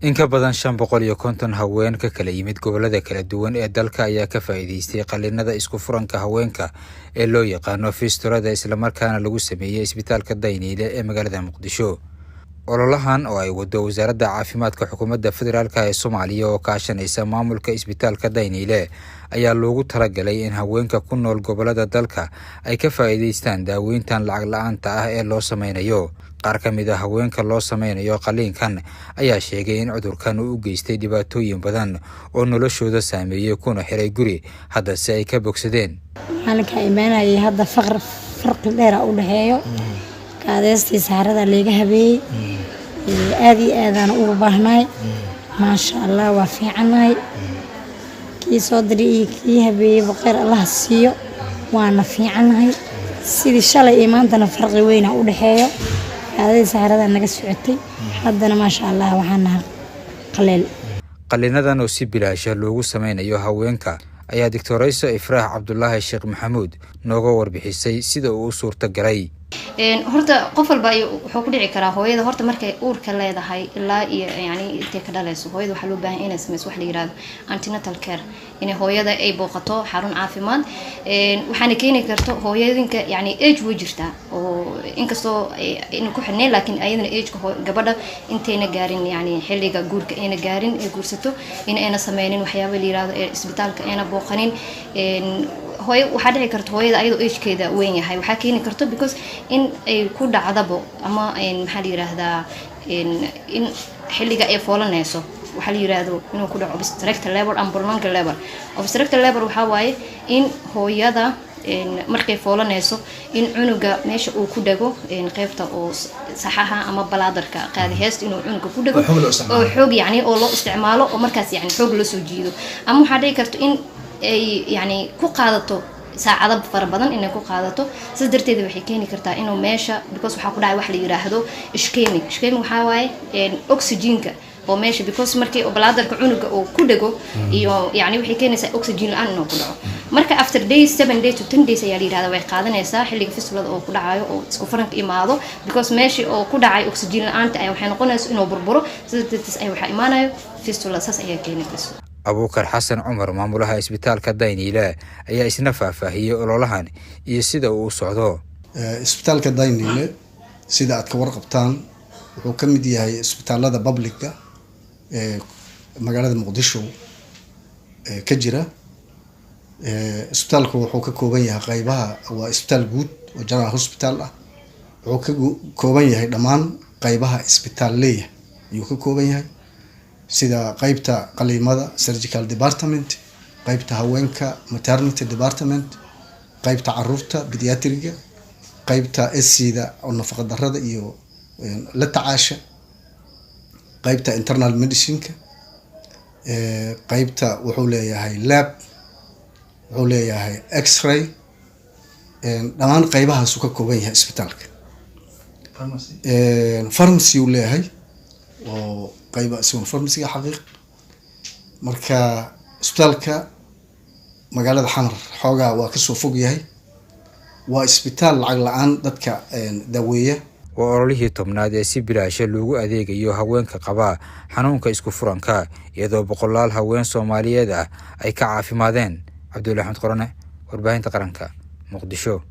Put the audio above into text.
In ka badan 550 haween ka kala yimid gobollada kala duwan ee dalka ayaa ka faa'iidaystay qalliinada isku furanka haweenka ee loo yaqaano fistulada, islamarkaana lagu sameeyey isbitaalka Dayniile ee magaalada Muqdisho. Ololahan oo ay wado Wasaaradda Caafimaadka Xukuumadda Federaalk ee Soomaaliya oo kaashanaysa maamulka isbitaalka Dayniile ayaa loogu talagalay in haweenka ku nool gobollada dalka ay ka faa'iidaystaan daaweyntan lacag la-aanta ah ee loo sameynayo. Qaar ka mid a haweenka loo sameynayo qalliinkan ayaa sheegay in cudurkan uu u geystay dhibaatooyin badan oo noloshooda saameeyey, kuna xiray guri, haddase ay ka bogsadeen. Maalinkaa imaanayay hadda faqr farqi dheera u dhexeeyo, kaadeystii saxarada layga habeeyey, aada iyo aadaan ugu baahnaay. Maasha Allah, waa fiicannahay. Kii soo diray iyo kii habeeyeyba kheyr Allaha siiyo, waana fiicannahay. Sidii shalay iyo maantana farqi weyna u dhexeeyo. Kaadadii saxarada naga socotay, haddana maasha Allah waxaan nahay qaleel. Qalliinadan oo si bilaasha loogu sameynayo haweenka ayaa Doctorayso Ifraax Cabdulaahi Sheekh Maxamuud nooga warbixisay sida uu u suurta galay. Horta qof walba wuxuu ku dhici karaa. Hooyada horta markay uurka leedahay ilaa iyo yani intay ka dhalayso, hooyada waxaa loo baahan inay sameyso wax la yirahdo antenatal care, inay hooyada ay booqato xarun caafimaad. Waxaana keeni karto hooyadinka yani age way jirtaa oo inkastoo ayna ku xirnayn, laakiin ayadana ageka gabadha intayna gaarin yani xilliga guurka ayna gaarin ay guursato, in ayna sameynin waxyaaba la yirahdo ee isbitaalka ayna booqanin. Hooyo waxaa dhici karta hooyada ayadoo agekeeda weyn yahay, waxaa keeni karto because in ay ku dhacdabo ama maxaa la yiraahdaa in xilliga ay foolanayso waxaa la yiraahdo inuu ku dhaco obstructed labor and prolonged labor. Obstructed labor waxaa waaye in hooyada markay foolanayso in cunuga meesha uu ku dhago, qeybta oo saxaha ama bladderka qaadi heesta, inuu cunuga ku dhago oo xoog yani oo loo isticmaalo oo markaas yani xoog loo soo jiido. Ama waxaa dhici karto in ay yani ku qaadato saacado fara badan inay ku qaadato. Sidaas darteed waxay keeni kartaa inuu meesha, because waxaa ku dhacay wax la yiraahdo ischemic. Ischemic waxaa waaye oxygenka oo meesha, because markii bladderka cunuga uu ku dhego iyo yani waxay keenaysaa oxygen la-aan inuu ku dhaco. Marka after days, 7 days to 10 days ayaa la yirahdaa way qaadanaysaa xilliga fistulada oo ku dhacayo oo isku furanka imaado, because meeshii oo ku dhacay oxygen la-aanta ayaa waxay noqonaysa inuu burburo. Sidaas darteed ay waxaa imaanayo fistula, saas ayaa keeni karta. Abuukar Xasan Cumar, maamulaha isbitaalka Dayniile, ayaa isna faahfaahiyey ololahan iyo sida uu u socdo. Isbitaalka Dayniile, sida aad ka warqabtaan, wuxuu ka mid yahay isbitaalada publicka ee magaalada Muqdisho ka jira. Isbitaalku wuxuu ka kooban yahay qeybaha, waa isbitaal guud oo general hospital ah. Wuxuu ka kooban yahay dhammaan qeybaha isbitaal leeyahay ayuu ka kooban yahay, sida qeybta qaliimada, surgical department, qeybta haweenka, maternity department, qeybta caruurta, pediatriga, qeybta SCda oo nafaqa darada iyo la tacaasha, qeybta internal medicineka, qeybta wuxuu leeyahay lab, wuxuu leeyahay X-ray. Dhammaan qeybahaasuu ka kooban yahay isbitaalka. Pharmacy uu leeyahay oo qeyba isaguna pharmacyga xaqiiq. Marka isbitaalka magaalada Xamar xoogaa waa kasoo fog yahay, waa isbitaal lacag la-aan dadka daaweeya. Waa ololihii 10aad ee si bilaasha loogu adeegayo haweenka qaba xanuunka isku furanka, iyadoo boqolaal haween Soomaaliyeed ah ay ka caafimaadeen. Cabdulla Axmed Qorane, Warbaahinta Qaranka, Muqdisho.